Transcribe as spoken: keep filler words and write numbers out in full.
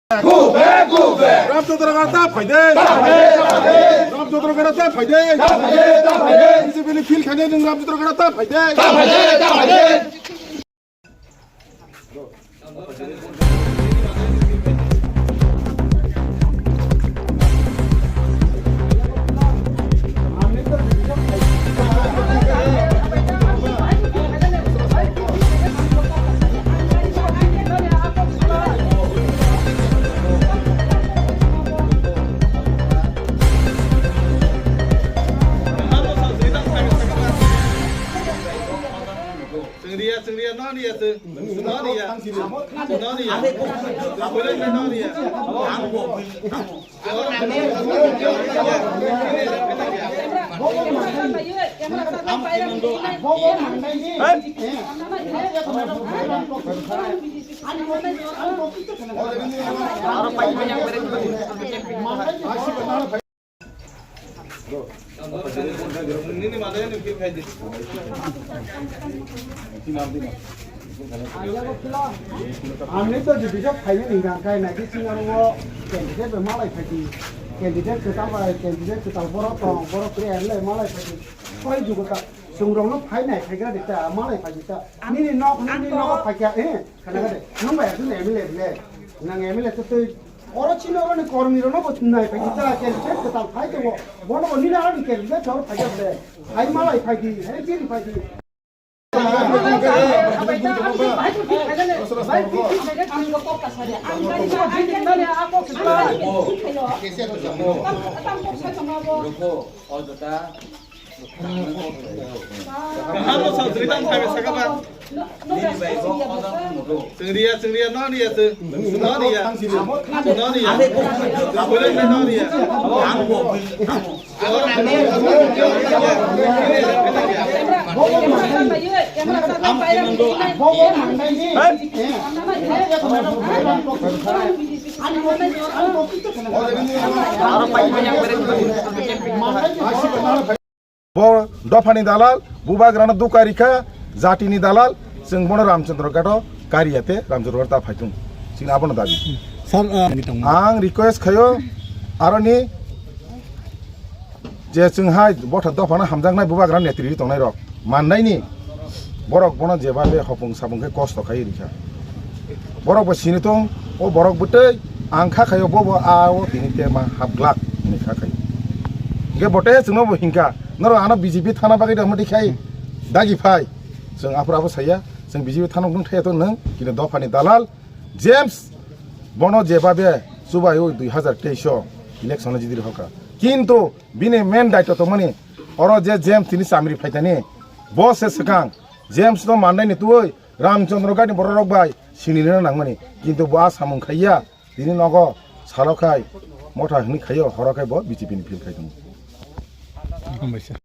Go back, go back. Ramchandra Gada ta phaide. Ta phaide, ta phaide. Ramchandra Gada ta phaide. Ta phaide, ta phaide. B J P ni field khainai nwng Ramchandra Gada ta phaide. Ta phaide, ta phaide. Chwng riya, chwng riya, no riya, chwng. No riya. No riya. Abole no riya. Nini madai ni feel khai di. Ang ni to division khaini ni gang kai nai di sing aro candidate bai malai khai di. Candidate kwtal bai, candidate kwtal borok tong, borok kre M L A malai khai di. Koi jugo ta, sung rok no phai nai khai gra di ta, malai khai di ta. Nini nok, nini nok phai kya, eh, khana ga de. Nung bai asun M L A le. Nang M L A to twi oro chini oro ni kormi rok no bo nai phai ta, candidate kwtal phai to bo. Bono bo nini aro ni candidate chor phai de. Hai malai phai di, hai jeri phai di. Kaham no sal sri tam thai saka ba. Chwng riya, chwng riya, no riya, chwng. No riya. No riya. Abole no riya. Bo dophani dalal, bubagrano duka rikha, jatini dalal, chwng bono Ramchandra Ghato kariya te Ramchandra Ghato ta phaitung. Chini abono dabi. Sir, uh, ang request khayo, aroni je chwng hai botha dophano hamjaknai bubagra netri tongnai rok mannaini borok bono jeba be hopung sapung khe kosto khai rikha. Borok bo sini tong, o borok bwtwi ang kha khayo bo bo a o tini te ma hap glak hinwi kha khayo. Hingke bote chwngno bo hingka, norok ano B J P thana bagwi rw mati khai dagi phai. Chwng aphuru abo saya, chwng B J P thana nung thaya to nung, kini dophani dalal James bono jeba be chubai o dui hazar teis o election o jidi rw hoka. Kintu bini main daito tongmani oro je James tini chamri phaitani bo se swkang James no mannaini twi Ramchandra Ghatni borok rok bai sinina nangmani, kintu bo a samung khaiya, tini nogo salo khai motha hwnwi khaio, horo khai bo B J P ni field khai tongo. Hambai sir.